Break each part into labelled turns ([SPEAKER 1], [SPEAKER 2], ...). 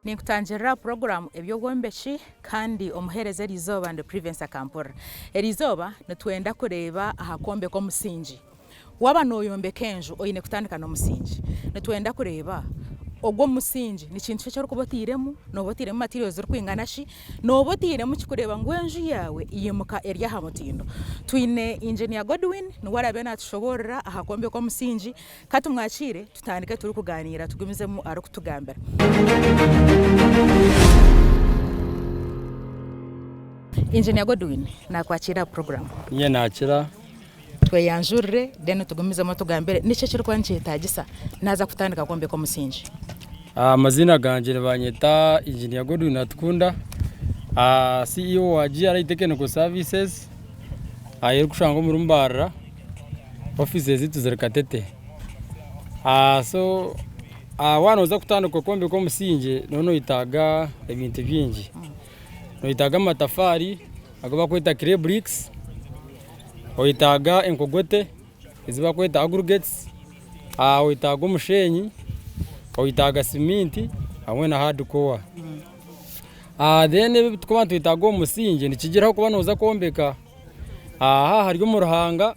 [SPEAKER 1] Ninkutangirira aha puroguraamu Eby'obwombeki kandi omuheereza eri izooba ndi Privence Akampurira. Eri izooba nitwenda kureeba aha kwombeka omusingi. Waaba nooyombeka enju oine kutandika n'omusingi. Nitwenda kureeba ogwo omusingi ni kintu ki eki orikuba otairemu, nooba otairemu materials zirikwingana ki, nooba otairemu ki kureeba ngu enju yaawe yaimuka eri aha mutindo. Twine Engineer Godwin niwe araabe naatushoboorora aha kwombeka omusingi. Ka tumwakiire tutandike turikugaaniira tugumizemu arikutugambira. Engineer Godwin naakwakiira aha puroguraamu.
[SPEAKER 2] Niinye naakira.
[SPEAKER 1] Tweyanjurire then tugumizemu otugambire niki ekirikuba nikyetaagisa naaza kutandika kwombeka omusingi.
[SPEAKER 2] Amaziina gangye nibanyeta Engineer Godwin Atukunda, CEO wa GRA Technical Services erikushangwa omuri Mbarara, ofiisi zaitu ziri Katete. So waaba nooza kutandika kwombeka omusingye nooba noyetaaga ebintu bingi, noyetaaga amatafaari agu barikweta clay bricks, Oyetaaga enkogote ezi barikweta aggregates, oyetaaga omusheenyi, oyetaaga siminti hamwe na hard core. Then ebi turikuba nitwetaaga omu musingye nikigira ahakuba nooza kwombeka aha hari omu ruhanga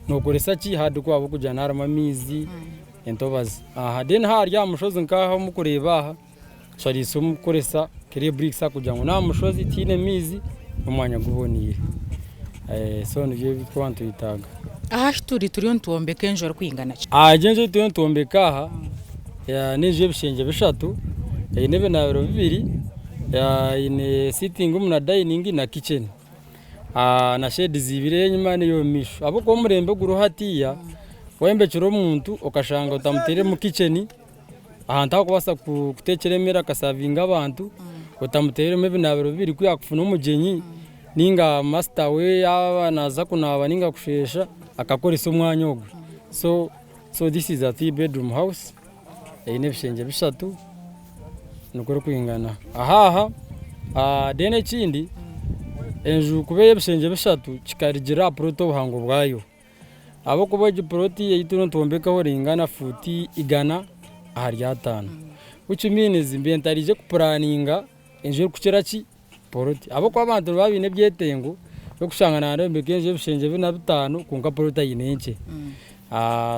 [SPEAKER 2] nookoresa ki hard core ahabw'okugira ngu harimu amaizi, entobazi. Then haaba hari aha mushozi nk'aha ahu orikureeba aha. Tushariise omu kukoresa clay bricks kugira ngu n'aha mushozi tihaine maizi n'omwanya guboneire. So nibyo ebi turikuba nitwetaaga.
[SPEAKER 1] Aha ahu turi turiyo nitwombeka enju erikwingana ki?
[SPEAKER 2] Egi enju ei turiyo nitwombeka aha n'enju y'ebishengye bishatu, eine ebinaabiro bibiri, eine sitting room na dining na kitchen na sheds ibiri ey'enyima n'ey'omu maisho. Ahabw'okuba omurembe guriho hatiiya, wayombekyera omuntu okashanga otamuteiremu kitchen, ahantu ahu arikubaasa kuteekyera emere akasavinga abantu, otamuteiremu ebinaabiro bibiri ku yaakufuna omugyenyi nainga masita we yaaba naaza kunaaba nainga kusheesha akakoresa omwanya ogwo. So so this is a three bedroom house eine ebishengye bishatu nikwo erikwingana. Aha aha then ekindi enju kuba ey'ebishengye bishatu kikarugiirira aha puroti obuhango bwayo. Ahabw'okuba egi puroti ei turiyo nitwombekaho neingana fuuti igana ahari ataano which means mbiire ntariije kupuraninga enju erikukira ki puroti ahabw'okuba abantu nibaba baine ebyetengo by'okushanga nayombeka enju y'ebishengye bina bitaano kwonka puroti aine nkye.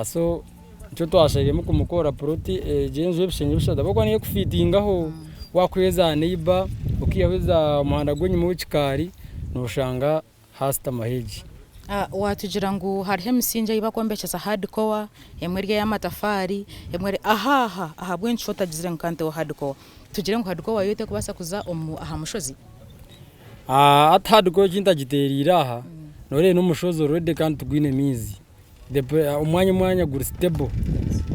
[SPEAKER 2] So nikyo twashabiremu kumukora puroti egi enju y'ebishengye bishatu ahabw'okuba niyo erikufiitingaho waakuha eza neiba okaihaho eza omuhanda gw'enyima ow'ekikaari noshanga haashutamaho egi.
[SPEAKER 1] Waatugira ngu hariho emisingye ei barikwombekyesa hard core, emwe eri ey'amatafaari, emwe eri aha aha ahabw'enki otagizire ngu ka nteho hard core? Tugire ngu hard core yo terikubaasa kuza omu aha mushozi?
[SPEAKER 2] Hati hard core eki ntagiteereire aha, nooreeba n'omushozi already kandi tigwine maizi. Omwanya omwanya guri stable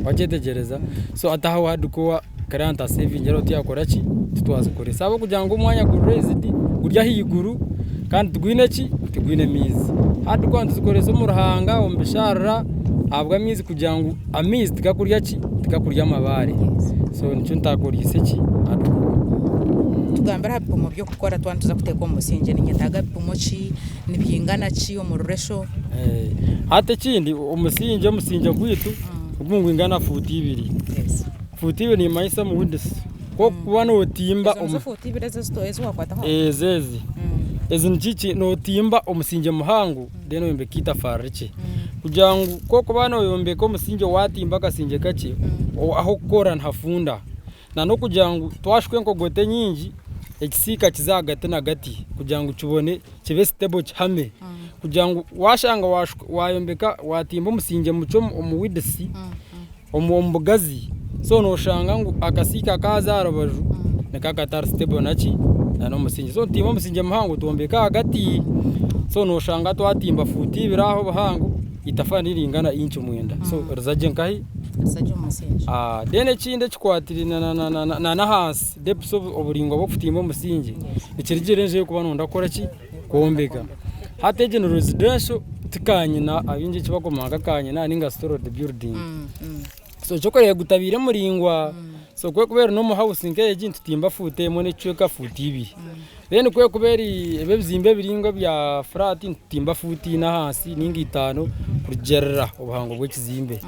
[SPEAKER 2] wakyetegyereza so hati aho hard core kare ntasevingira aho tiyakora ki titwazikoresa ahabw'okugira ngu omwanya guri raised guri ahaiguru kandi tigwine ki tigwine maizi. Hard core nituzikoresa omu ruhanga omu bisharara ahabw'amaizi kugira ngu amaizi tigakurya ki tigakurya amabaare so nikyo ntakoriise ki hard core.
[SPEAKER 1] Tugambire aha bipimo by'okukora twaba nituza kuteeka omu musingye ninyetaaga bipimo ki, nibyingana ki omu ruresho?
[SPEAKER 2] Hati ekindi omusingye omusingye gwaitu nigwo nigwingana fuuti ibiri. Fuuti ibiri nimanyisa omu width ku orikuba nootimba
[SPEAKER 1] Ezo nizo fuuti ibiri ezi waakwataho?
[SPEAKER 2] Ezo ezi. Ezi nikiki nootimba omusingye muhango then oyombeka eitafaari rikye. Kugira ngu ku orikuba nooyombeka omusingye waatimba akasingye kakye, ah'okukora nihafunda. Na n'okugira ngu twashuka enkogoto enyingi ekisiika kize ahagati nagati kugira ngu kibone kibe stable kihame kugira ngu washanga wayombeka watimba omusingye mukye omu width omu bugazi so noshanga ngu akasiika akaaza aha rubaju nikaba katari stable naki n'omusingye. So nitutimba omusingye muhango twombeka ahagati so noshanga twatimba fuuti ibiri aho obuhango itafaari niringana inci mwenda so rizagye nkahi? Then ekindi ekikwatiraine n'ahansi depth oburaingwa bw'okutimba omusingye nikirugiirira enju ei orikuba nooyenda kukora ki? Kwombeka. Hati egi ni residential ti kanyina abaingi eki barikumanya nka kanyina ninga storage building. So ekyokureeba gutabaire muraingwa so ku erikuba eri normal house nk'egi nitutimba fuuti emwe n'ekicweka fuuti ibiri. Then ku erikuba eri ebi ebizimbe ebiraingwa ebya flat nitutimba fuuti ina ahansi ninga itaano kurugiirira obuhango bw'ekizimbe.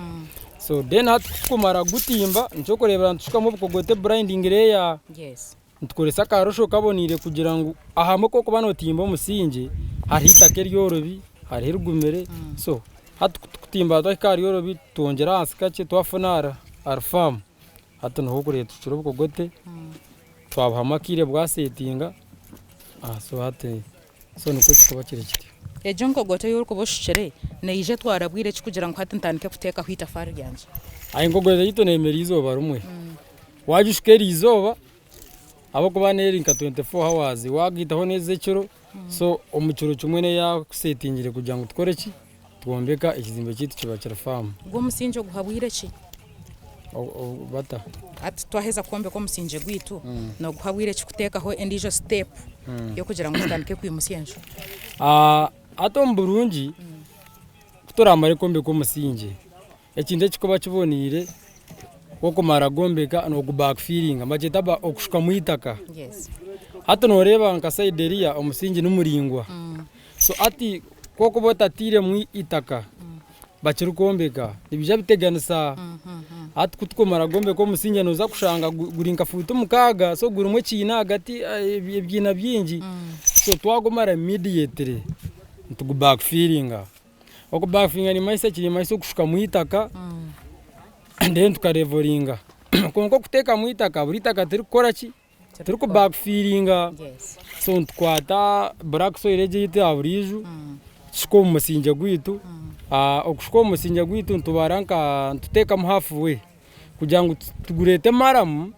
[SPEAKER 2] So then hati kutukumara kugutimba nikyo orikureebera nitushukamu obukogote blinding layer.
[SPEAKER 1] Yes.
[SPEAKER 2] Nitukoresa akarosho kaboneire kugira ngu ahamwe ku orikuba nootimba omusingye hariho eitaka eryorobi hariho erigumire so hati ku tukutimba twahika aha ryorobi twongyera ahansi kakye twafuna ahari faamu hati niho orikureeba tushukire obukogote twabuhamu akaire bwasetinga so hati so nikwo kirikuba kiri kityo.
[SPEAKER 1] Egyo nkogote ei orikuba oshukire neija etwara bwire ki kugira ngu hati ntandike kuteekaho eitafaari ryangye?
[SPEAKER 2] Enkogote yaitu neemera eizooba rimwe. Waagishuka eri izooba ahabw'okuba n'eri nka 24 hours waagaitaho n'ez'ekiro so omu kiro kimwe neeba yaakusetingire kugira ngu tukore ki? Twombeka ekizimbe kyaitu kiba kiri faamu.
[SPEAKER 1] Gwo omusingye oguha bwire ki?
[SPEAKER 2] Bata?
[SPEAKER 1] Hati twaheza kwombeka omusingye gwaitu, nooguha bwire ki kuteekaho endiijo siteepu y'okugira ngu tutandike kwimutsya enju?
[SPEAKER 2] Hati omu burungi ku turamare kwombeka omusingye, Ekintu ekirikuba kiboneire okumara kwombeka n'oku backfillinga nibakyeta okushukamu eitaka. Hati noreeba nka sayidi eriya omusingi nimuraingwa so hati ku orikuba otatairemu eitaka bakirikwombeka nibiija biteganisa. Hati ku turikumara kwombeka omusingi noza kushanga guri nka fuuti 6 so gurimu ekiina ahagati ebiina bingi so twagumara immediately nitugu backfillinga. Okubafinga nimanyisa ki? Nimanyisa okushukamu eitaka then tukarevoringa. Kwonka okuteekamu eitaka, buri eitaka tirikukora ki? Tirikubakifiringa. So nitukwata black soil egi eyaitu eya buriijo, tushuka omu musingye gwaitu. Okushuka omu musingye gwaitu nitubara nka nituteekamu half way kugira ngu tugureete maramu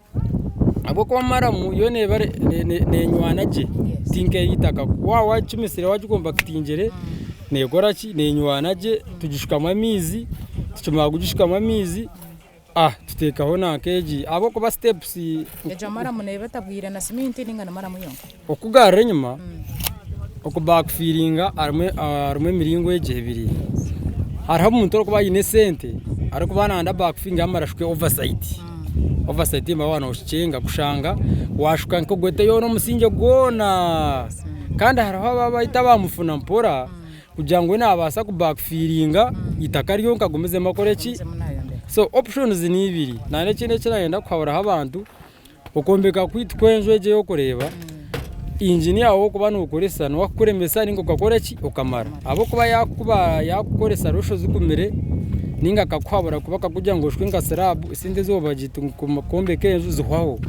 [SPEAKER 2] ahabw'okuba maramu yo neeba nenywana gye ti nk'ey'eitaka. Waaba wagicumisire wagikompakitingire neekora ki? Nenywana gye tugishukamu amaizi, tukimara kugishukamu amaizi tuteekaho nanka egi ahabw'okuba sitepusi.
[SPEAKER 1] Egyo maramu neeba etabwire na siminti ninga ni maramu yonka?
[SPEAKER 2] Okugarura enyima, okubakifiringa harimu emiringo egi ebiri. Hariho omuntu orikuba aine esente arikuba nayenda bakifiringe amare ashuke ovasayiti. Ovasayiti waaba noshukyenga kushanga washuka nkogote yoona omusingye gwona. Kandi hariho ababaita bamufuna mpora kugira ngu we nabaasa kubakifiringa eitaka ryonka agumizemu akore ki? So options ni ibiri. N'ekindi eki nayenda kuhaburaho abantu. Okwombeka kwaitu kw'enju egi ei orikureeba, inginiya ou orikuba nookoresa niwe akukuremesa nainga okakora ki? Okamara. Ahabw'okuba yaakuba yaakukoresa rosho zigumire nainga akakuhabura kuba akakugira ngu oshuke nka siraabu, esente ezi wabagyeti kwombeka enju zihwaho.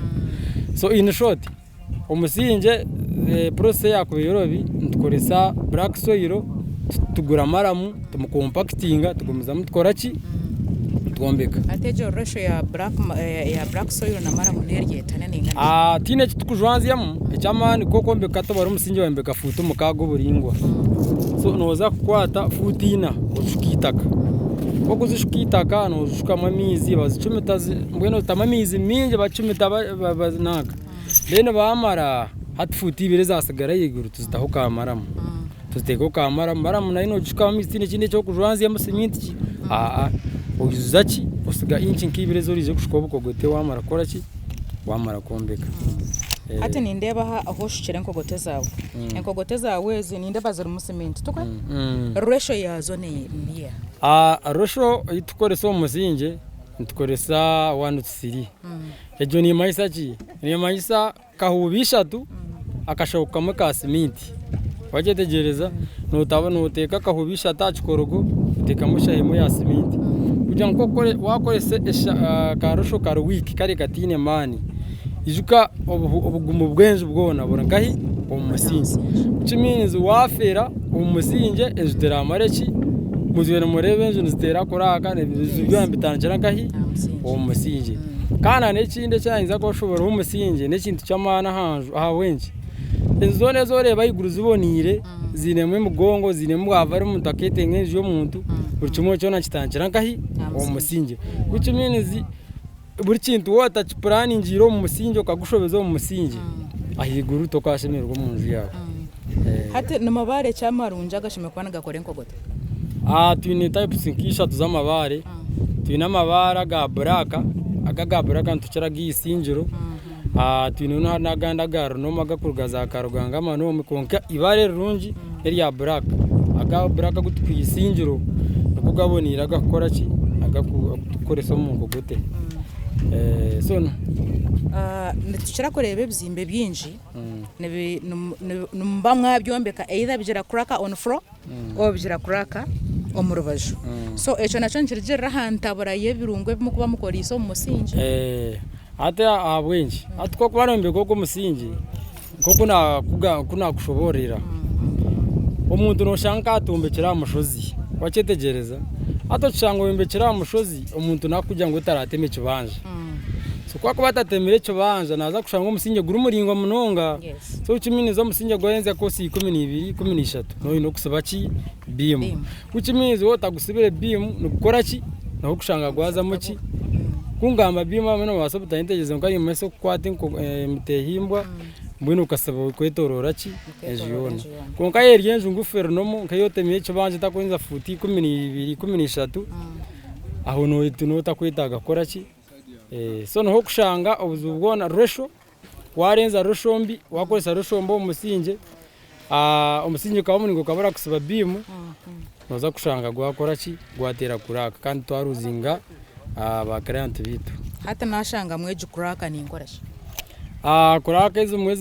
[SPEAKER 2] So in short, omusingye process eyaakuba eyorobi, nitukoresa black soil, tugura maramu. Tumukompakitinga tugumizamu tukora ki? Twombeka.
[SPEAKER 1] Hati egyo ratio ya black ya black soil na maramu n'eri eta nengana ki?
[SPEAKER 2] Tihaine eki tukujwanzyamu eky'amaani kw'okwombeka tobara omusingi wayombeka fuuti 6 oburaingwa. So nooza kukwata fuuti ina ozishuke eitaka. Ku okuzishuka eitaka noozishukamu amaizi bazicumita mbwenu otamu amaizi maingi bacumita nanka. Then baamara hati fuuti ibiri ezaatsigara ahaiguru tuzitaho ka maramu. Tuziteekaho ka maramu, maramu nayo noogishukamu amaizi tihaine ekindi eki orikujwanzyamu siminti ki, aa oijuza ki, osiga inki nk'ibiri ezi oraije kushukaho obukogote waamara kukora ki, waamara kwombeka.
[SPEAKER 1] Hati nindeeba aha ahu oshukire enkogote zaawe. Enkogote zaawe ezi nindeeba zirimu siminti, tikwe? Ratio yaazo ni eha?
[SPEAKER 2] Ratio ei turikukoresa omu musingye, nitukoresa one to three. Egyo neemanyisa ki? Neemanyisa kahuuba ishatu akashaho kamwe ka siminti. Wagyetegyereza? Nooteeka kahuuba ishatu aha kikorogo oteekamu eshaho emwe ya siminti. Kugira ngu waakoresa akarosho kari wiiki kare kataine maani, ijuka obugumu bw'enju bwona buri nkahi? Omu musingi. Which means waafeera omu musingye enju teramare ki? Mutwire nimureeba enju niziteera kuraaka byona nibitandikira nkahi? Omu musingye. Kandi hariho ekindi eki naayenda kubashoboorora omusingye n'ekintu ky'amaani aha nju ahabw'enki? Enju zoona ezi orikureeba ahaiguru ziboneire ziinemu emigongo ziinemu bwava ari omuntu akeetenga enju y'omuntu buri kimwe kyona kitandikira nkahi? Omu musingye. Which means buri kintu waaba otakipuraningiire omu musingye okagushobeza omu musingye, ahaiguru tokaashemererwa omu nju yaawe.
[SPEAKER 1] Hati ni mabaare ki amarungi agashemereire kuba nigakora enkogote?
[SPEAKER 2] Twine types nk'ishatu z'amabaare. Twine amabaare aga buraaka, aga aga buraaka nitukira aga Isingiro. Twine n'agandi aga rinoma agakuruga za Karuganga amanoomi kwonka eibaare erirungi n'erya buraaka. Aga buraaka agu turikwiha Isingiro nigo gaboneire agakukora ki? Agu tukukoresa omu nkogote. So
[SPEAKER 1] Nitukira kureeba ebizimbe bingi nimuba mwabyombeka either bigira crack on floor oba bigira crack omu rubaju. So ekyo nakyo nikirugiirira aha ntabura y'ebirungo ebi murikuba mukoreise omu musingi.
[SPEAKER 2] Hati ahabw'enki? Hati ku orikuba noyombeka ogu omusingi nk'oku oku nakushoboororera, omuntu noshanga nk'atombekire aha mushozi wakyetegyereza? Hati okishanga oyombekire aha mushozi omuntu nakugira ngu tarateema ekibanja. So ku akuba atateemire ekibanja naaza kushanga omusingye guri muraingwa munonga. So which means omusingye gwaheza course 12, 13 nooba oine kusiba ki? Beam. Which means waaba otagusibire beam nigukora ki? Noija kushanga gwazamu ki? Kungamba beam abamwe nibabaasa obutanyetegyereza kwonka nimumanyisa okukwata emitehimbwa mbwenu okasiba kwetoroora ki? Enju yoona. Kwonka eri enju ngufu eri normal nk'ei otemire ekibanja etakurenza fuuti 12, 13 aho nooba otakwetaaga kukora ki? So niho orikushanga obuzibu bwona ratio, warenza ratio mbi, wakoresa ratio mbi omu musingye, omusingye gukaba muraingwa okabura kusiba beam, noza kushanga gwakora ki, gwateera crack kandi twaruzinga ba client baitu.
[SPEAKER 1] Hati nashangamu egi crack ninkora ki?
[SPEAKER 2] Crack ezimwe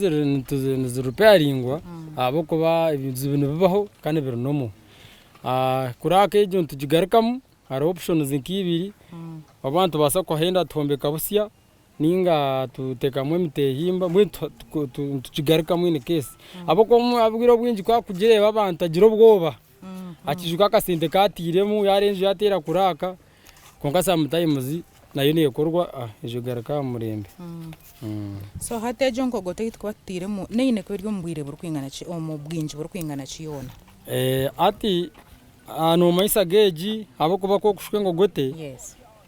[SPEAKER 2] niziripairingwa ahabw'okuba ebizibu nibibaho kandi biri normal. Crack egyo nitugigarukamu hariho options nk'ibiri, oba nitubaasa kuhenda tuhombeka busya ninga tuteekamu emiteehimba mbwenu tukigarukamu in case. Ahabw'okuba obwire obwingi ku arikugireeba abantu agira obwoba, akijuka akasente ku atiiremu yareeba enju yateera kuraaka kwonka sometimes nayo neekorwa enju egaruka aha murembe.
[SPEAKER 1] So hati egyo nkogoto ei turikuba tutairemu neine kuba eri omu bwire burikwingana ki, omu bwingi burikwingana ki yoona?
[SPEAKER 2] Hati Noomanyisa geegi ahabw'okuba ku orikushuka engogote,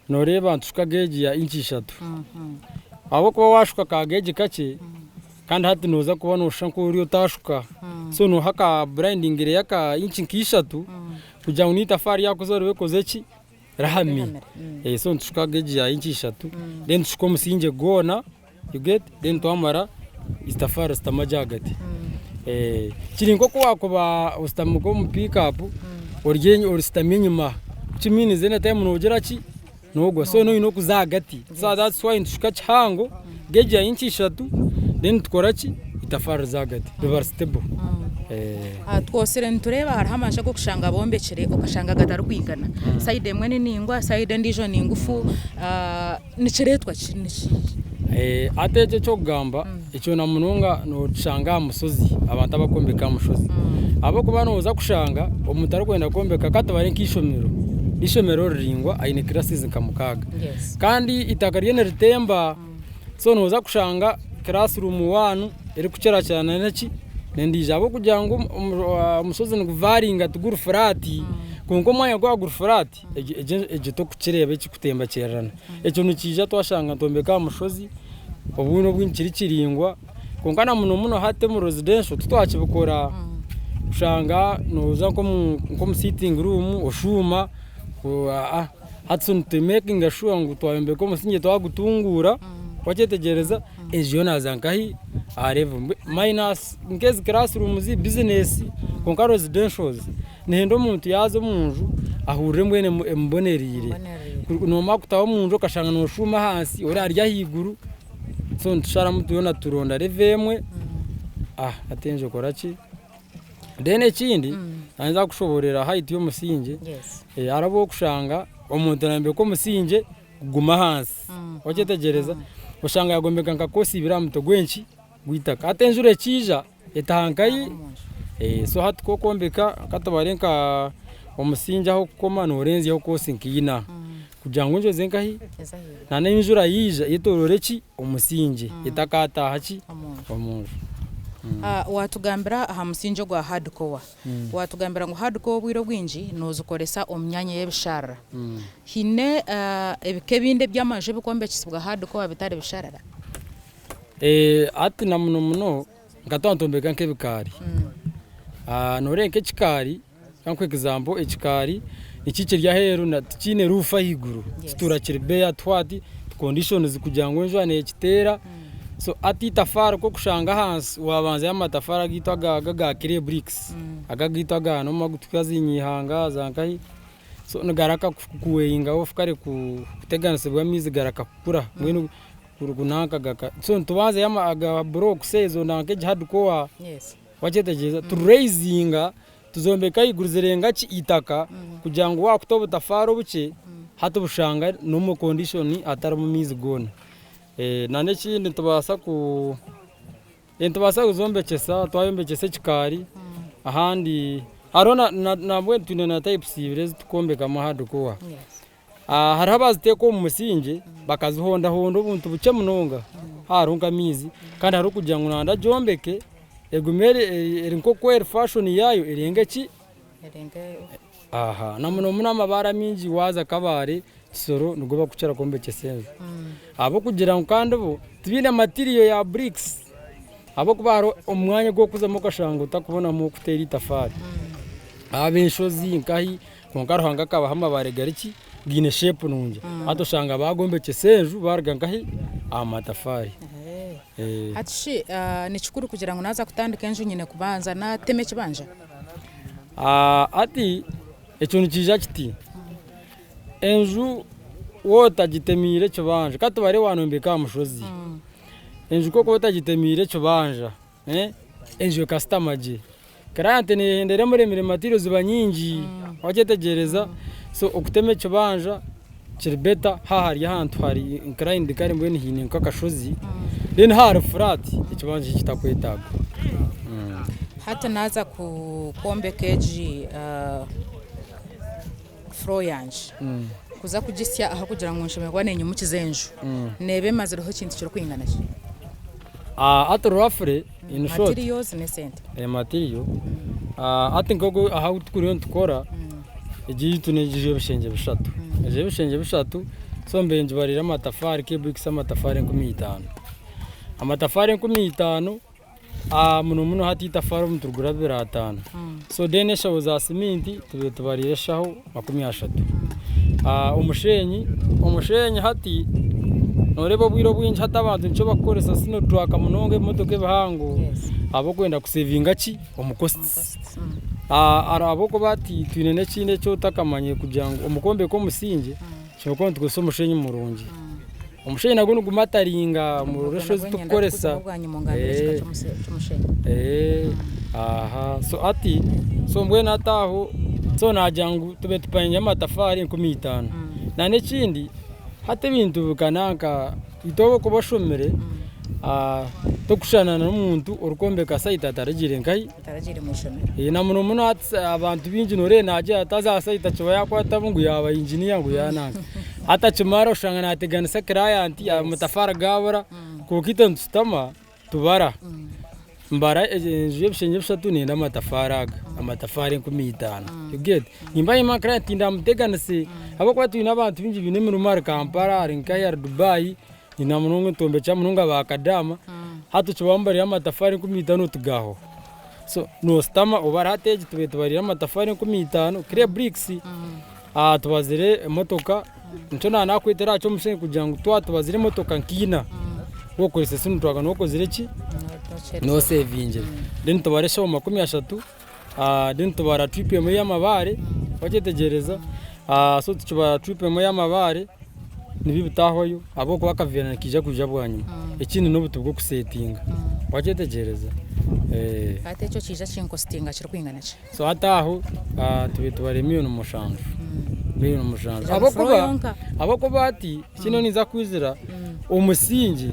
[SPEAKER 2] nooreeba nitushuka geegi ya inci ishatu. Ahabw'okuba waashuka ka geegi kakye, kandi hati nooza kuba nooshusha nk'ori otaashuka. So nooha ka burayindingi aka inci nka ishatu kugira ngu n'eitafaari ryakuza ribe rikoze ki? Rihami. So nitushuka geegi ya inci ishatu, then tushuke omusingye gwona. You get? Then twamara itafaari risitama gye ahagati. Kiri nk'oku waakuba oshutami nk'omu pick up ori orisitami enyima which means any time noogira ki? Noogwa. So noine okuza ahagati. So that's why nitushuka kihango gauge ya inci ishatu then tukora ki? Itafaari riza ahagati riba stable.
[SPEAKER 1] Twosire nitureeba hariho amaju agu orikushanga bombekire okashanga gatarikwingana. Sayidi emwe ni ningwa, sayidi endiijo ni ngufu. Nikireetwa ki?
[SPEAKER 2] Hati ekyo eky'okugamba ekyo na munonga nookishanga aha mushozi, abantu abarikwombeka aha mushozi. Ahabw'okuba nooza kushanga omuntu arikwenda kwombeka ka tubare nk'eishomero, eishomero riraingwa aine classes nka mukaaga kandi eitaka ryo niritemba so nooza kushanga class room one erikukirakirana n'eki n'endiijo ahabw'okugira ngu omushozi niguvaringa tiguri flat kwonka omwanya gwaba guri flat. Egyo torikukireeba ekirikutembakyererana. Ekyo nikiija twashanga nitwombeka aha mushozi, obundi obwingi kiri kiraingwa kwonka na muno muno hati omu residential titwakibikora. Oshanga nooza nk'omu sitting room oshuuma, hati so nitumekinga shuwa ngu twayombeka omusingye twagutunguura, wakyetegyereza? Enju yoona yaaza nkahi? Aha level. Minus nk'ezi class rooms, business kwonka residentials Nihenda omuntu yaaza omu nju ahurire mbwenu emubonereire. Noomara kutaaha omu nju okashanga nooshuuma ahansi ori ari ahaiguru, so nitusharamu twena turonda level emwe, hati enju ekora ki? Then ekindi, naanye kushoboorora height y'omusingye, hariho obu orikushanga omuntu naayombeka omusingye kuguma ahansi, wakyetegyereza? Oshanga yaagombeka nka koosi ibiri aha mutwe gw'enki? Gw'eitaka. Hati enjura ekiija. Etaha nkahi? So hati ku okwombeka katubare nka omusingi ahu okukoma norenzyaho koosi nka ina kugira ngu enju eze nkahi? Na n'enjura yaija etorore ki? Omusingi etakataaha ki? Omunju.
[SPEAKER 1] Watugambira aha musingi ogwa hard core. Watugambira ngu hard core obwire obwingi nozikoresa omu myanya y'ebisharara. Haine ebika ebindi eby'amaju ebikwombekisibwa hard core bitari bisharara?
[SPEAKER 2] Hati na muno muno nka twaba nitwombeka nk'ebikaari, nooreeba nk'ekikaari reka nkuhe example ekikaari eki kiri aheeru tikiine roof ahaiguru kituura kiri bare what conditions kugira ngu enjura neekiteera so hati eitafaari ku orikushanga ahansi waabanzayo amatafaari agaitu aga aga clay bricks aga agaitu aga normal agu turikuziiha nyihanga za nkahi. So nigaraka kuweyinga off kare kuteganisibwa amaizi garaka kukura mbwenu nanka gaka so nitubanzayo aga blocks ezo nanka egi hard core wakyetegyereza tu raisinga tuzombeka ahaiguru zirenga ki eitaka kugira ngu wakuta obutafaari obukye hati obushanga n'omu condition hatarimu maizi goona. N'ekindi nitubaasa ku. Nitubaasa kuzombekyesa twayombekyesa ekikaari ahandi hariho nabwo twine na types ibiri ezi turikwombekamu hard core. Hariho abaziteeka omu musingye bakazihondahonda obuntu bukye munonga hariho nk'amaizi kandi hariho kugira ngu nanda agyombeke egume eri nk'oku eri fashion yaayo erenge ki? Aha na muno muno amabaare amaingi waaza Kabale, Kisoro nigo barikukira kwombekyesa enju. Ahabw'okugira ngu kandi bo tibaine material ya bricks ahabw'okuba hariho omwanya ogu orikuzamu okashanga otakubonamu ow'okuteera itafaari. Haba enshozi nkahi kwonka Ruhanga akabaha amabaare gari ki? Gaine shape nungi. Hati oshanga baagombekyesa enju baaruga nkahi? Aha matafaari.
[SPEAKER 1] Hati shi ni kikuru kugira ngu naaza kutandika enju nyine kubanza naatema ekibanja?
[SPEAKER 2] Hati ekyo nikiija kiti, enju waaba otagitemiire ekibanja, ka tubare waanombeka aha mushozi, enju ku orikuba otagitemiire ekibanja, enju ekasitama gye, kirayenti neeyenda emuremire material ziba nyingi, wakyetegyereza? So okutema ekibanja kiri better haaba hari ahantu hari inclined kare mbwenu haine nk'akashozi, then haaba hari flat ekibanja tikitakwetagwa.
[SPEAKER 1] Hati naaza kwombeka egi floor yangye, kuza kugisya ahabw'okugira ngu nshemereire kuba ninyimukiza enju, neeba emazireho ekintu kirikwingana ki?
[SPEAKER 2] Hati roughly in short.
[SPEAKER 1] Materials n'esente.
[SPEAKER 2] Material, hati nk'oku ahu tukuriyo nitukora, egi eyaitu n'enju y'ebishengye bishatu, enju y'ebishengye bishatu so mbaire ngibariire amatafaari kebirikisi amatafaari 5000, amatafaari 5000 muno muno hati itafaari obu niturigura 25, so then eshaho za siminti tubaire tubariire eshaho 30, omusheenyi, omusheenyi hati noreeba obwire obwingi hati abantu nikyo barikukoresa sinotraka munonga ebimotoka ebihango ahabw'okwenda kusevinga ki omu costs. Ahabw'okuba hati twine n'ekindi eki otakamanyire kugira ngu omu kwombeka omusingye tushemereire kuba nitukozesa omusheenyi murungi. Omusheenyi nagwo nigumataringa omu ratio ezi turikukoresa. So hati so mbwenu hati aho so naagira ngu tube tupangire amatafaari 5000. N'ekindi hati ebintu bikananka itwe ahabw'okuba oshomire Tokushushana n'omuntu orikwombeka sayiti ataragiire nkahi?
[SPEAKER 1] Ataragiire omu ishomero.
[SPEAKER 2] Na muno muno hati abantu baingi nooreeba naagira ati haza aha sayiti akiba yaakwatamu ngu yaaba inginiya ngu yaananka. Hati akimara oshanga naateganisa kirayenti amatafaari gaabura, kwonka itwe nitushutama tubara. Mbara enju y'ebishengye bishatu nenda amatafaari aga, amatafaari 5000. You get? Nimba nyine kirayenti tindamuteganise ahabw'okuba twine abantu baingi baine emirimo ahari Kampala, ahari nkahi, ahari Dubai. Nyina munonga nitwombekya munonga ba kadaama hati okibambarira amatafari 5000 tigaahwaho. So noositama obare hati egi tubaire tubarire amatafari 5000 clay bricks, tubazire emotoka nikyo naaba naakwetera aha ky'omushenyi kugira ngu twaba tubazire emotoka nka ina, waaba okozesa esimu twaba nookozire ki? Nooseevingire. Then tubare eshaho 30, then tubara trip emwe y'amabaare, wakyetegyereza? So tukibara trip emwe y'amabaare. Nibyo bitahwayo ahabw'okuba akaveera nikaija kwija bwanyima. Ekindi n'obuti bw'okusetinga. Wakyetegyereza?
[SPEAKER 1] Hati ekyo kiija kinkositinga kirikwingana ki?
[SPEAKER 2] So hati aho tubaire tubara emiliyoni 7. Miliyoni 7. Ahabw'okuba ahabw'okuba hati eki ndiyo ninza kwizira, omusingi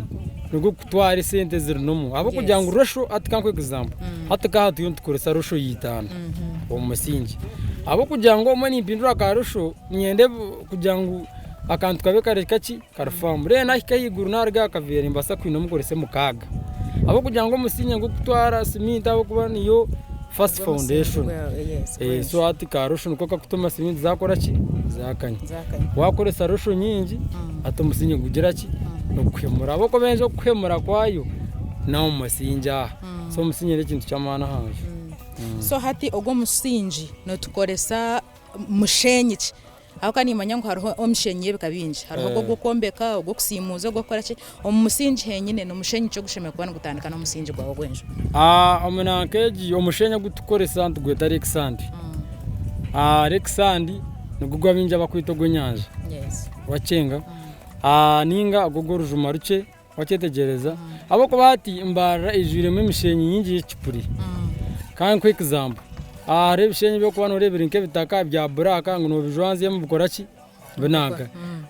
[SPEAKER 2] nigwo gukutwara esente eziri nomu. Ahabw'okugira ngu ratio hati kankuhe example, hati nk'aha turiyo nitukoresa ratio ya itaano omu musingi. Ahabw'okugira ngu obumwe nimpindura ka ratio Niinyenda kugira ngu akantu kabe kari kaki kari faamu. Reero naahika ahaiguru naaruga aha kaveera nimbaasa kwinama nkorese mukaaga. Ahabw'okugira ngu omusingi gurikutwara siminti ahabw'okuba niyo first foundation. So hati ka rosho niko kakutuma siminti zaakora ki? Zaakanya. Waakoresa rosho nyingi hati omusingi nigugira ki? Niguhemura ahabw'okuba enju okuhemura kwayo n'omu musingi aha. So omusingi n'ekintu ky'amaani aha nju.
[SPEAKER 1] So hati ogwo omusingi nitukoresa Mushenyi ki? Ahabw'okuba nimanya ngu hariho omishenyi y'ebika bingi. Hariho ogwo ogw'okwombeka, ogw'okusiimuuza, ogw'okukora ki. Omu musingi henyine ni mushenyi ki ogushemereire kuba nigutandika n'omusingi gwawe ogw'enju?
[SPEAKER 2] Omu nanka egi omushenyi ogu turikukoresa nitugweta lake sand. Lake sand. Nigwo ogu abaingi abakweta ogw'enyanja. Wakyenga? Nainga ogwo ogw'orujuma rukye wakyetegyereza? Ahabw'okuba hati Mbarara eijwiremu emishenyi mingi y'ekipuri. Ka nkuhe example, hariho ebishenyi ebi orikuba nooreeba biri nk'ebitaka bya buraaka ngu noobijwanzyamu bikora ki? Binanka.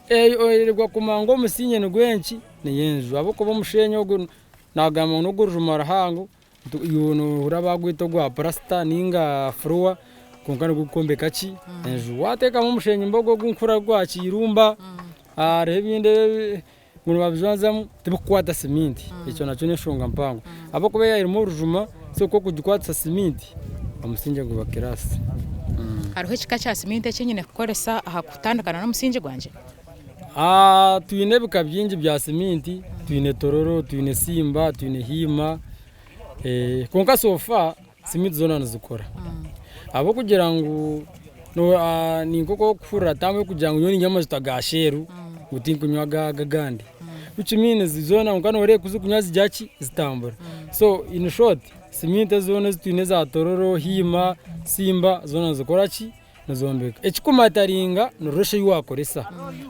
[SPEAKER 2] Oyoherwa kumanya ngu omusingi nigw'enki? Niyo enju ahabw'okuba omushenyi ogu nagamba ngu n'ogw'orujuma ruhango. Iwe nohurira bagweta ogwa purasita ninga furuwa kwonka nigwo gukwombeka ki enju. Wateekamu omushenyi mbogo ogu nkuhurira gwa kiirumba hariho ebindi ngu nibabijwanzamu tibikukwata siminti ekyo nakyo n'enshonga mpango ahabw'okuba yaaba erimu orujuma so ku orikugikwatisa siminti omusingye guba kiraasi.
[SPEAKER 1] Hariho ekika kya siminti eki nyine kukoresa aha kutandikana n'omusingi gwangye?
[SPEAKER 2] Twine ebika bingi bya siminti, twine tororo, twine simba, twine hiima, kwonka so far siminti zoona nizikora ahabw'okugira ngu ni nk'oku orikuhurira taamu erikugira ngu nyowe niinywa amajuta ga sheeru ngu tinkunywa aga agandi which means zoona kwonka nooreeba ku zirikunywa zigira ki zitambura so in short siminti zoona ezi twine eza tororo, hiima, simba zoona nizikora ki Nizombeka. Ekikumataringa ni rurosho ei wakoresa.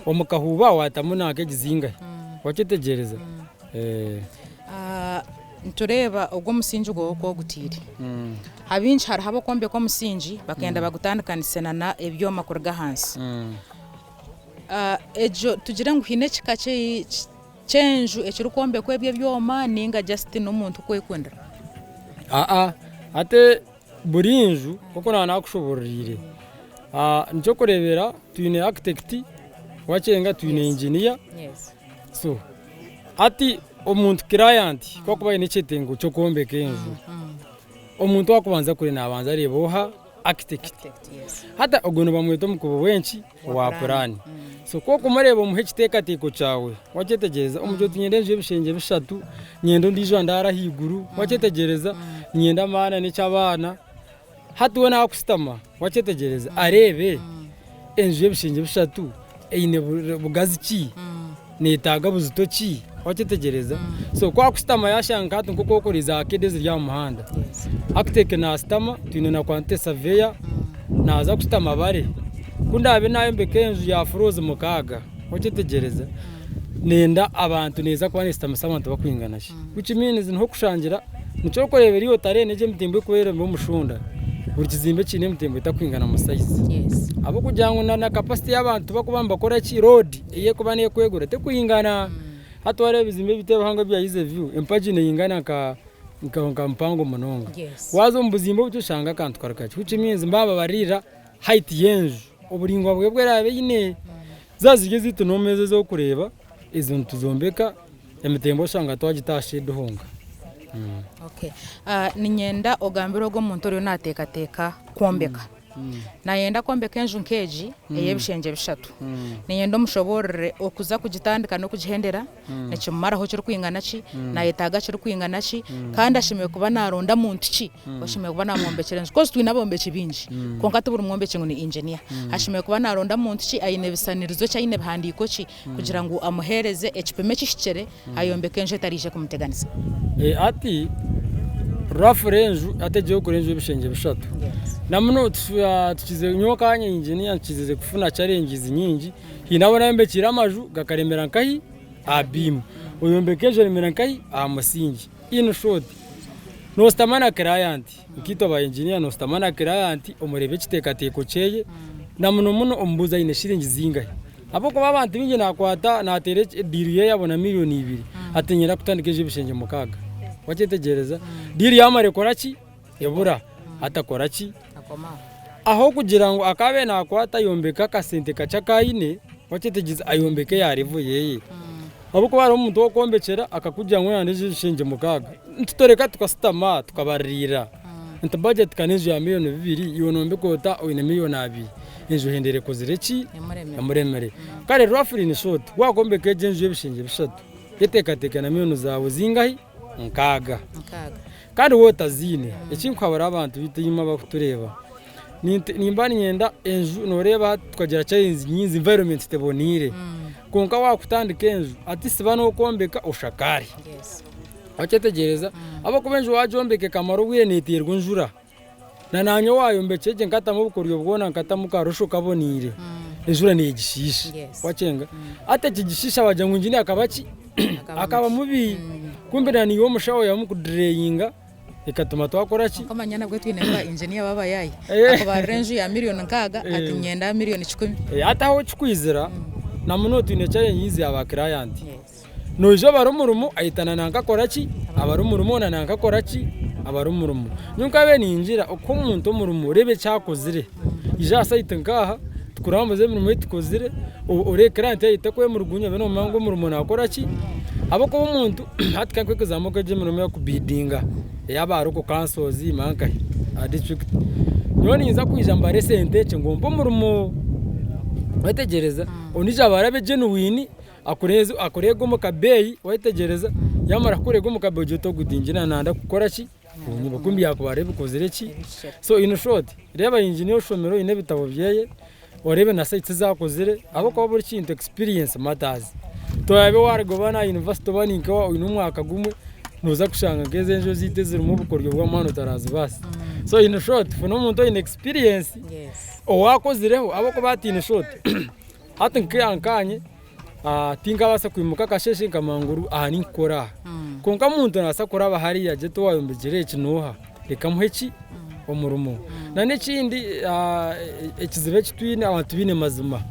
[SPEAKER 2] Omu kahuuba waatamu nanka egi zingahi? Wakyetegyereza?
[SPEAKER 1] Nitureeba ogu omusingi gwawe oku ogutaire. Abaingi hariho ab'okwombeka omusingi bakenda bagutandikanise na ebyoma kuruga ahansi. Egyo tugire ngu haine ekika ky'enju ekirikwombekwa ebyo ebyoma ninga just n'omuntu kwekundira?
[SPEAKER 2] Aa hati Buri nju nk'oku naaba naakushoboororeire, nikyo kureebera twine architect wakyenga twine engineer so hati omuntu client ku arikuba aine ekyetengo ky'okwombeka enju, omuntu owaakubanza kure naabanza areeba oha? Architect. Hati ogwo nibamweta omukubi w'enki? Owa puraani. So ku orikumureeba omuha ekiteekateeko kyawe, wakyetegyereza, omugira oti niinyenda enju y'ebishengye bishatu, niinyenda ondiijo andaare ahaiguru, wakyetegyereza, niinyenda amaana n'eky'abaana. Hati we naakushutama, wakyetegyereza, areebe enju y'ebishengye bishatu eine bugazi ki, neetaaga buzito ki, wakyetegyereza. So ku akushutama yaashanga nka hati nk'oku orikureeba za arcade eziri aha muhanda, architect naashutama twine na quantity surveyor, naaza kushutama abare. Ku ndaabe naayombeka enju ya floors mukaaga, wakyetegyereza, nenda abantu neeza kuba neeshutamisa abantu barikwingana ki? Which means niho okushangira, nikyo orikureebera iwe otareeba n'egi emitembo erikuba erimu omushunda, buri kizimbe kiine emitembo etarikwingana mu size. Ahabw'okugira ngu na capacity y'abantu barikuba nibakora ki, load ei erikuba neekwegura terikwingana. Hati waareeba ebizimbe ebitu ebihango ebya Easy View, empagi neingana nka nka mpango munonga. Waaza omu buzimbe obukye oshanga akantu kari kakye which means nibababariirira height y'enju, oburaingwa bwe obu eraabe eine. Zaaba ziri ezaitu nooma ezo ezi orikureeba, ezo nituzombeka, emitembo oshanga twagita aha shade honka.
[SPEAKER 1] Okay. Niinyenda ogambire ogwo omuntu oriyo naateekateeka kwombeka. Naayenda kwombeka enju nk'egi ey'ebishengye bishatu. Niinyenda omushoboororere okuza kugitandika n'okugihendera nikimumaraho kirikwingana ki, naayetaaga kirikwingana ki, kandi ashemereire kuba naaronda muntu ki oshemereire kuba naamwombekyera enju. Kozi twine abombeki baingi kwonka ti buri mwombeki ngu ni engineer. Ashemereire kuba naaronda muntu ki, aine bisanirizo ki, aine bihandiiko ki kugira ngu amuheereze ekipimo ekihikire ayombeke enju etariije kumuteganisa.
[SPEAKER 2] Hati roughly enju hati egi ey'okukora enju y'ebishengye bishatu namuno tukize nyowe nka engineer nkizize kufuna challenges nyingi haine abu nayombekiire amaju gakaremera nkahi aha beam oyombeka enju eremera nkahi aha musingi in short noshutama na client nkaitwe aba engineer noshutama na client omureebe ekiteekateeko kyeye na muno muno omubuuze aine shiringi zingahi. Ahabw'okuba abantu baingi naakwata naateera ediiru ye yabona miriyoni ibiri ati niinyenda kutandika enju y'ebishengye mukaaga. Wakyetegyereza? Diiru yaamara ekora ki? Ebura. Hati akora ki? Ahabw'okugira ngu akaba abaire naakwata ayombeka akasente kakye aku aine, wakyetegyereza, ayombeka eya level yeye. Ahabw'okuba hariho omuntu ou okwombekyera akakugira ngu yenda enju y'ebishengye mukaaga. Nitutoreka tukasitama tukabaririira nti budget ka n'enju ya miriyoni bibiri iwe noombeka ota oine miriyoni abiri? Enju ehendera ekozire ki? Emuremire. Kare roughly in short, waakwombeka egyo enju y'ebishengye bishatu, yeteekateeke na miriyoni zaawe zingahi? Nkaaga. Kandi waaba otaziine, eki nkuhabura abantu baitu imwe abarikutureeba, nimba niinyenda enju nooreeba hati tukagira challenges nyingi environment teboniire, kwonka waakutandika enju at least ba n'okwombeka oshakaare. Wakyetegyereza? Ahabw'okuba enju waagyombeka ekamara obwire neeteerwa enjura. Na naanye owaayombekire gye nkatamu obukoryo bwona nkatamu karosho kaboneire, enjura neegishiisha. Wakyenga? Hati ekigishiisha wagira ngu engineer akaba ki? Akaba mubi. Kumbe na niiwe omushaho yaaba omukudireyinga ekatuma twakora ki?
[SPEAKER 1] Kwonka omanya nabwo twine ba engineer b'abayaayi. Akubarira enju ya miriyoni nkaaga ati niinyenda miriyoni kikumi.
[SPEAKER 2] Hati ahu kikwizira na muno twine challenge ya ba client. Noija obare omurimo aitana nanka akora ki? Abare omurimo na nanka akora ki? Abare omurimo. Nyowe nkabaire ningira okuha omuntu omurimo oreebe eki akozire. Ija aha site nk'aha tukurambuze emirimo ei tukozire oreebe client yaahika kwemurigunya obe noomanya ngu omurimo naakora ki? Ahabw'okuba omuntu hati ka nkwekuzaamu nk'egi emirimo ey'okubidinga ey'aba local councils manya nkahi aha district. Nyowe ninza kwija mbare esente ekye ngu ompe omurimo. Wayetegereza? Ondiijo aba arabe genuine. Akureege omu kabeeyi wayetegyereza, yamara kukureega omu kabeeyi ogire oti ogu tingyine nanda kukora ki, kunyiba kumbe yakuba hariho ebikozire ki, so in short reeba engineer oshomire oine ebitabo byeye, oreebe na sites ezi akozire ahabw'okuba buri kintu experience matters, toraabe waruga oba na university oba ninka oine omwaka gumwe nooza kushanga nk'ezi enju ezaitu ezirimu obukoryo bw'amaani otarazibaasa, so in short funa omuntu oine experience owaakozireho ahabw'okuba hati in short. Hati nkaanye tinkabaasa kwimuka akasheeshe nkamanya ngu aha ninkukora aha. Kwonka omuntu naabaasa kuraba hariya agire ati owaayombekire eki n'oha? Reka muhe ki? Omurimo. N'ekindi ekizibu eki twine abantu tibaine mazima,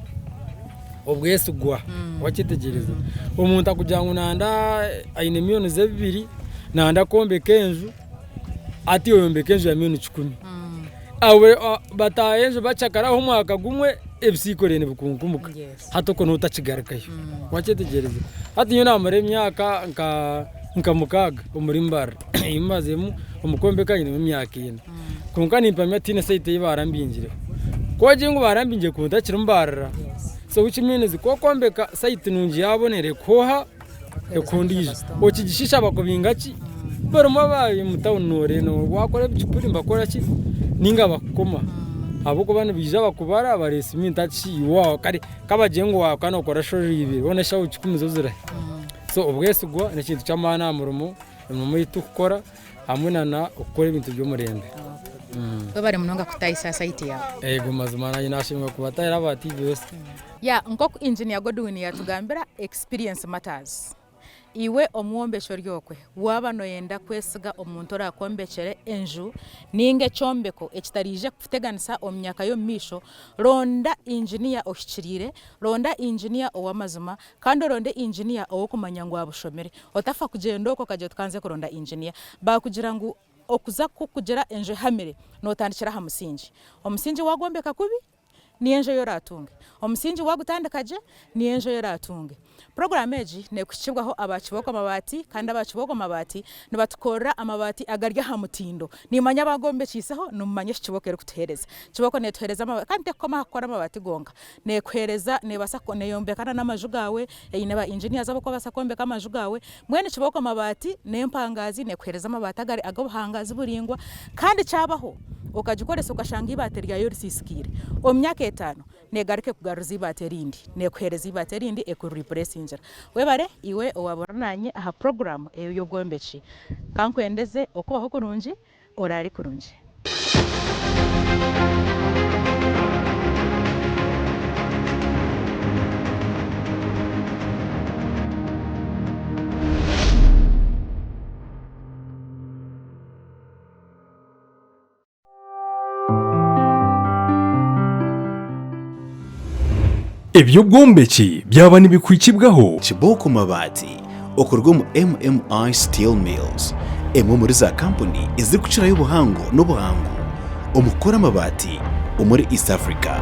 [SPEAKER 2] obwesigwa wakyetegyereza? Omuntu akugira ngu nanda aine miriyoni ze bibiri nanda kwombeka enju, hati oyombeka enju ya miriyoni kikumi. Bataaha enju bacakaraho omwaka gumwe ebisiikore nibikunkumuka hati okwo noba otakigarukayo wakyetegyereza? Hati nyowe namara emyaka nka mukaaga omuri Mbarara ei mazemu omu kwombeka nyinemu emyaka ena kwonka nimpamya tihaine sente ei barambingireho ku ogire ngu barambingire ku ntakiri Mbarara so which means ku okwombeka site nungi yabonera ekuha oha? Ekuha ondiijo okigishiisha bakubinga ki? Barimu abaayi omu tawuni nooreeba waakora ebicupuri nibakora ki? Nainga bakukoma ahabw'okuba nibaija bakubara bareeba siminti hati shi iwe kare kabagire ngu waaba nookora shororo ibiri hoona eshaho kikumi zo zirahi? So obwesigwa n'ekintu ky'amaani aha murimo, emirimo ei turikukora hamwe na n'okukora ebintu by'omurembe.
[SPEAKER 1] Webare munonga kutahisa aha site yaawe.
[SPEAKER 2] Eego mazima naanye naashemeriirwe kubatahira aba TVS.
[SPEAKER 1] Yeah nk'oku Engineer Godwin yatugambira experience matters. Iwe omwombeki ori okwe waaba noyenda kwesiga omuntu orakwombekyere enju ninga ekyombeko ekitariije kukuteganisa omu myaka y'omu maisho, ronda engineer ohikiriire, ronda engineer ow'amazima kandi oronde engineer ow'okumanya ngu abushomire. Otafa kugyenda okwo okagira oti kanze kuronda engineer. Baakugira ngu okuza kugira enju ehamire notandikira aha musingi. Omusingi wagwombeka kubi, niyo enju ei oraatunge. Omusingi waagutandika gye, niyo enju ei oraatunge. Puroguraamu egi neekuhikibwaho aba Kibooko Mabaati kandi aba Kibooko Mabaati nibatukorera amabaati agari aha mutindo. Niimanya abaagombekiiseho nimumanya eki Kibooko erikutuheereza. Kibooko neetuheereza amabaati kandi terikukoma aha kukora amabaati gonka, neekuheereza neebaasa neeyombeka n'amaju gaawe, eine ba engineers abarikubaasa kwombeka amaju gaawe. Mbwenu Kibooko Mabaati n'empangaazi neekuheereza amabaati agari ag'obuhangaazi buraingwa kandi kyabaho okagikoresa okashanga eibaati ryayo risiisikaire, omu myaka etaano neegaruka ekugaruza eibaati erindi, neekuheereza eibaati erindi ekuriripuresingira. Webare iwe owaabura naanye aha puroguraamu ey'obwombeki. Ka nkwendeze okubaho kurungi, oraare kurungi.
[SPEAKER 3] Eby'obwombeki byaba nibikuhikibwaho.
[SPEAKER 4] Kibooko Mabaati okuruga omu MMI Steel Mills, emwe omuri za kampuni ezirikukirayo obuhango n'obuhangu omu kukora amabaati omuri East Africa.